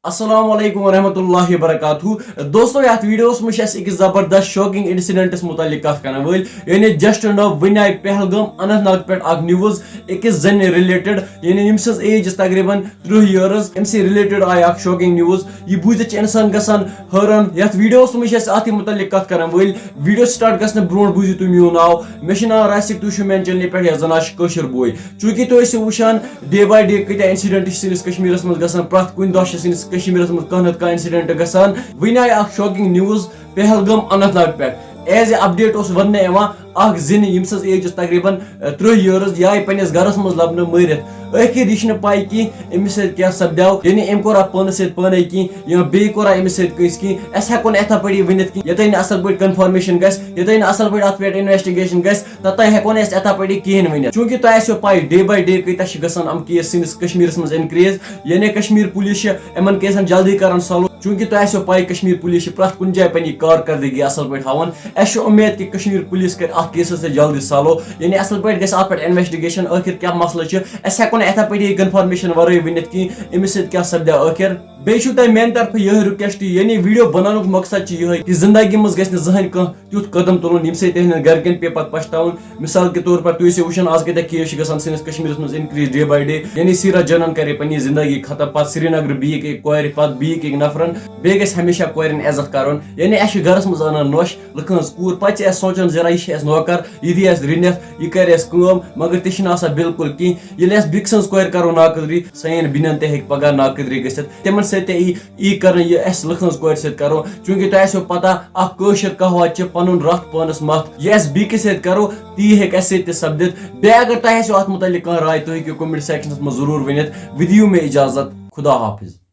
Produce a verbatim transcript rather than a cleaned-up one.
السلام علیکم ورحمۃ اللہ وبرکاتہ۔ دوستو، یتھ ویڈیوس منٛز چھِ أسۍ أکِس زبردست شاکنگ انسیڈنٹس متعلق کتھ کرن وٲلۍ، یعنی جسٹ نو وٕنۍ آیہِ پہلگام اننت ناگ پٮ۪ٹھ اکھ نیوز أکِس زنہِ رِلیٹڈ، یعنی ییٚمہِ سٕنٛز ایج ٲس تقریباً ترٕٛہ ایئرز۔ أمۍ سٕے رِلیٹڈ آیہِ اکھ شاکنگ نیوز۔ یہِ بوٗزِتھ چھِ انسان گژھان حٲران۔ یتھ ویڈیوس منٛز چھِ أسۍ اتھ متعلق کتھ کرن وٲلۍ۔ ویڈیو سٹارٹ گژھنہٕ برونٛٹھ بوٗزِو تُہۍ میون ناو۔ مےٚ چھُ ناو راسک، تُہۍ چھِو میانہِ چینلہِ پٮ۪ٹھ، یتھ زن آز چھُ کٲشُر بوے۔ چوٗنٛکہِ تُہۍ ٲسِو وٕچھان ڈے باے ڈے کۭتیاہ انسیڈنٹ چھِ سٲنِس کشمیرس منٛز گژھان، پرٛٮ۪تھ کُنہِ دۄہ چھِ سٲنِس کشمیرس منٛز کانٛہہ نتہٕ کانٛہہ انسیڈنٹ گژھان۔ وٕنہِ آیہِ اکھ شاکنگ نیوز پہلگام اننت ناگ پٮ۪ٹھ۔ ایز اے اپڈیٹ اوس وننہٕ یِوان، اکھ زنہِ ییٚمہِ سٕنٛز ایج ٲس تقریباً، اہ، ترٕٛہ ایئرز، یہِ آیہِ پننِس گرس منٛز لبنہٕ مٲرِتھ۔ ٲخر یہِ چھِنہٕ پاے کینٛہہ أمِس سۭتۍ کیٛاہ سپدیو، یعنی أمۍ کوٚرا پانس سۭتۍ پانے کینٛہہ یا بیٚیہِ کوٚرا أمِس سۭتۍ کٲنٛسہِ کینٛہہ۔ أسۍ ہٮ۪کو نہٕ یِتھے پٲٹھۍ یہِ ؤنِتھ کینٛہہ یوٚتانۍ نہٕ اصل پٲٹھۍ کنفرمیشن گژھِ، یوٚتانۍ نہٕ اصل پٲٹھۍ اتھ پٮ۪ٹھ انویسٹیگیشن گژھِ، توٚتانۍ ہٮ۪کو نہٕ أسۍ یِتھے پٲٹھۍ یہِ کِہیٖنۍ ؤنِتھ۔ چوٗنٛکہِ تۄہہِ آسیو پاے ڈے باے ڈے کۭتیاہ چھِ گژھان یِم کیس سٲنِس کشمیرس منٛز انکریز، یعنی کشمیر پولیس چھِ یِمن کیسن جلدی کران سالو۔ چوٗنٛکہِ تۄہہِ آسیو پاے کشمیر پولیس چھِ پرٛٮ۪تھ کُنہِ جایہِ پننہِ کارکردگی اصل پٲٹھۍ ہاوان۔ اَسہِ چھِ اُمید کہِ کشمیر پولیس کرِ اتھ کیسس سۭتۍ جلدی سالو، یعنی اصل پٲٹھۍ گژھِ اتھ پٮ۪ٹھ انویسٹیگیشن، ٲخر کیٛاہ مسلہٕ چھُ۔ أسۍ ہٮ۪کو نہٕ یِتھے پٲٹھۍ یہِ کنفرمیشن ورٲے ؤنِتھ کینٛہہ أمِس سۭتۍ کیٛاہ سپدیو ٲخر۔ بیٚیہِ چھُو تۄہہِ میانہِ طرفہٕ یِہوٚے رِکویسٹ، یعنی ویڈیو بناونُک مقصد چھُ یِہوٚے کہِ زندگی منٛز گژھِ نہٕ زٕہٕنۍ کانٛہہ تیُتھ قدم تُلُن، ییٚمہِ سۭتۍ تِہنٛدٮ۪ن گرِکٮ۪ن پیٚیہِ پتہٕ پچھتاوُن۔ مثال کے طور پر تُہۍ ٲسِو وٕچھان، آز کۭتیاہ کیس چھِ گژھان سٲنِس کشمیرس منٛز انکریز ڈے باے ڈے، یعنی سیرت جانن کرے پننہِ زندگی ختم، پتہٕ سرینگرٕ بیٚیہِ أکۍ کورِ، پتہٕ بیٚیہِ أکۍ نفرن۔ بیٚیہِ گژھِ ہمیشہ کورٮ۪ن عزت کرُن، یعنی اَسہِ چھِ گرس منٛز انان نوٚش لُکہٕ ہٕنٛز کوٗر، پتہٕ چھِ اَسہِ سونٛچان زِ نہ، یہِ چھِ اَسہِ نوکر، یہِ دی اَسہِ رٔنِتھ، یہِ کرِ اَسہِ کٲم، مگر تہِ چھِنہٕ آسان بالکل کینٛہہ۔ ییٚلہِ أسۍ بیٚکہِ سٕنٛز کورِ کرو ناقدری، سانٮ۪ن بیٚنٮ۪ن تہِ ہیٚکہِ پگاہ ناقدری گٔژھِتھ، تِمن سۭتۍ تہِ یی یی کرنہٕ یہِ اَسہِ لُکہٕ ہٕنٛز کورِ سۭتۍ کرو۔ چوٗنٛکہِ تۄہہِ آسیو پتہ، اکھ کٲشُر کہاوت چھِ، پنُن رتھ پانس متھ۔ یہِ اَسہِ بیٚکِس سۭتۍ کرو، تی ہیٚکہِ اَسہِ سۭتۍ تہِ سپدِتھ۔ بیٚیہِ اگر تۄہہِ آسیو اتھ متعلق کانٛہہ راے، تُہۍ ہیٚکِو کمنٹ سیکشنس منٛز ضروٗر ؤنِتھ۔ وۄنۍ دِیِو مےٚ اجازت، خدا حافظ۔